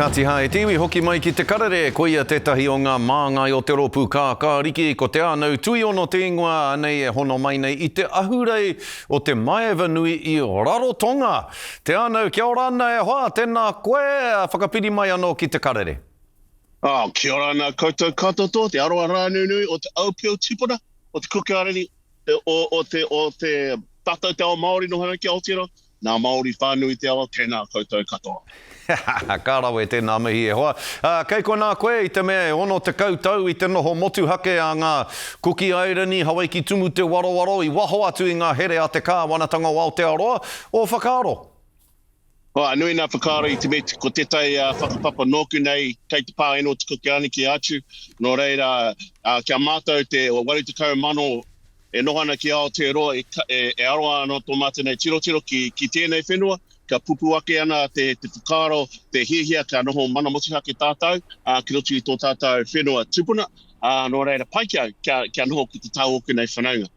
Kāti hā e te iwi, hoki mai ki te karere, koia tētahi o ngā māngai o te rōpū kākāriki, ko Te Ānau Tuiono te ingoa, anei e hono mai nei i te ahurei o te Maeva nui i Rarotonga. Te Ānau, kia ora ana e hoa, tēnā koe, whakapiri mai anō ki te karere. Oh, kia ora ana koutou katoto, te aroha rānunui o te aupeo tipuna, o te Kuki Airani, o, o te, o te, tātou te ao Māori noho ana ki Aotearoa, Nā Māori whānui te ao, tēnā koutou katoa. Ka rawe tēnā mihi e hoa. Kei konā koe i te mea e 60 tau i te noho motuhake a ngā Kuki Airani, Hawaiki Tumu Te Warowaro i waho atu i ngā here a te kāwanatanga o Aotearoa. Ō whakaaro? Hoa, nui nā whakaaro i te mea ko tētahi whakapapa nōku nei kei te pā eno te Kuki Airani ki atu, nō reira kia mātau te 80 mano E noho ana ki Aotearoa, e aroa ana tō mātou nei tirotiro ki tēnei whenua, kia pupū ake ana te whakaaro, te hiahia kia noho mana motuhake tātou ki roto i tō tātou whenua tupuna, nō reira pai ki au kia noho ki te taha o ōku nei whanaunga.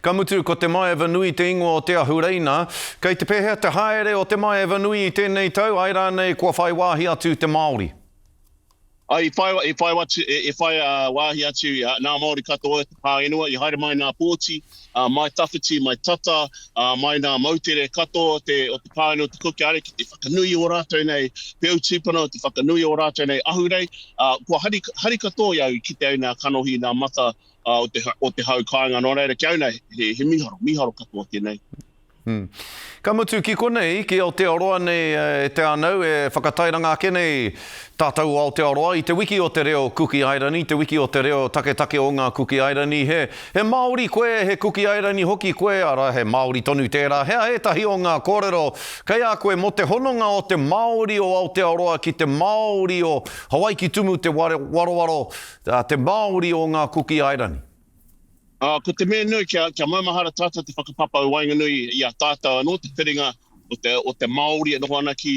Ka mutu, ko Te Maeva Nui te ingoa o te ahurei nā. Kei te pēhea te haere o Te Maeva Nui i tēnei tau, āe rānei kua whai wāhi atu te Māori? I whai, i whai, watu, i whai wāhi atu nā Māori katoa o te pā whenua, i haere mai nā pōti, mai tawhiti, mai tata, mai nā moutere katoa o te, o te pā whenua o te Kuki Airani ki te whakanui i ō rātou nei peu tūpuna, te whakanui i ō rātou nei ahurei. Kua hari, hari katoa i au i kite au nā kanohi, nā mata o te, o te hau kāinga, nō reira ki au nei, he, he mīharo, mīharo katoa tēnei. Hmm. Ka mutu ki konei, ki Aotearoa nei e Te Anau, e whakatairanga ake nei tātou o Aotearoa i te wiki o te reo Kuki Airani, te wiki o te reo taketake o ngā Kuki Airani. He, he Māori koe, he Kuki Airani hoki koe, arā, he Māori tonu tērā. He aha ētahi o ngā kōrero kei a koe mō te hononga o te Māori o Aotearoa ki te Māori o Hawaiki Tumu te Warowaro, te Māori o ngā Kuki Airani? Ā, ko te mea nui kia, kia maumahara tātou te whakapapa o waenganui i a tātou anō, te piringa o te, o te Māori e noho ana ki,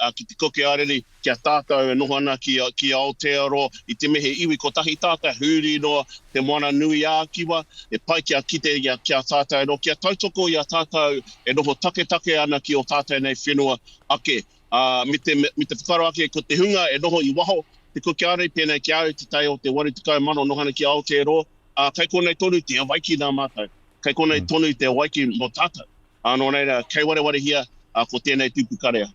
ā, ki te Kuki Airani, ki a tātou e noho ana ki, ki Aotearoa, i te mea he iwi kotahi tātou, huri noa te Moana nui ā-Kiwa, e pai kia kite i a, ki a tātou anō, kia tautoko i a tātou e noho taketake ana ki ō tātou nei whenua ake, ā, me te, me te whakaaro ake ko te hunga e noho i waho, te Kuki Airani, pēnei ki a au, te tae o te 80 noho ana ki Aotearoa, Ā, kei konei tonu te Hawaiki nā mātou. Kei konei tonu te Hawaiki mō tātou. Ā, nō reira, kei warewarehia, ā, ko tēnei tupu karea.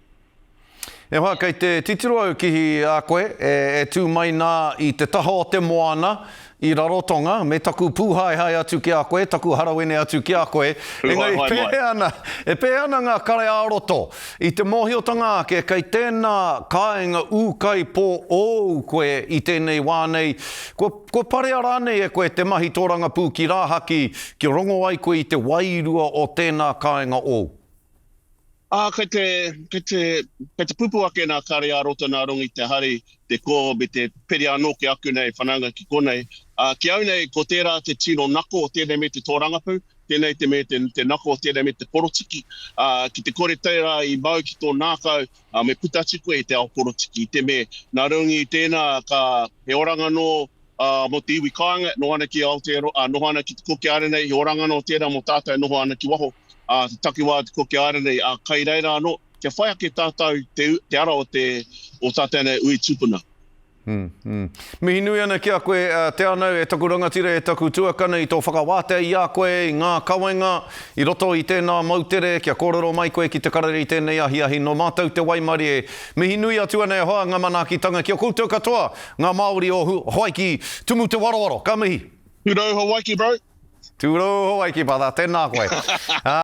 E hoa, kei te titiro au ki a koe e, e tū mai nā i te taha o te moana i Rarotonga, me taku pūhaehae atu ki a koe, taku harawene atu ki a koe. Engari, Pūhaehae mai. pēhea ana, e pēhea ana ngā kare ā-roto i te mōhiotanga ake kei tēnā kāinga ūkaipō ōu koe i tēnei wā nei, kua Kua parea rānei e koe te mahi tōrangapū ki rāhaki kia rongo ai koe i te wairua o tēnā kāinga ōu? Ā, kei te, kei te, kei te pupū ake nā kare ā-roto nā runga i te hari, te kō me te pere anō ki aku nei whanaunga ki konei. Ā, ki au nei, ko tērā te tino nako o tēnei me te tōrangapū, tēnei te me te, te nako o tēnei me te porotiki. Ā, ki te kore tērā i mau ki tō nākau, ā, me puta atu koe i te ao porotiki, i te me, nā runga i tēnā, ka, he oranga nō, ā, mō te iwi kāinga e noho ana ki Aotearoa, ā, noho ana ki te Kuki Airani, he oranga nō tērā mō tātou e noho ana ki waho, ā, te takiwā o te Kuki Airani, ā, kai reira anō, kia whai ake tātou te, te ara o te, o tātou nei ui tūpuna. Mm, mm. Mihi nui ana ki a koe, Te Anau, e taku rangatira, e taku tuakana, i tō whakawātea i a koe, i ngā kawenga i roto i tēnā moutere, kia kōrero mai koe ki te karere i tēnei ahiahi. Nō mātou te waimarie. Mihi nui atu ana e hoa ngā manaakitanga ki a koutou katoa, ngā Māori o Hawaiki, tumu te warowaro. Ka mihi. Tūrou Hawaiki, bro. Tūrou Hawaiki, brother. Tēnā koe.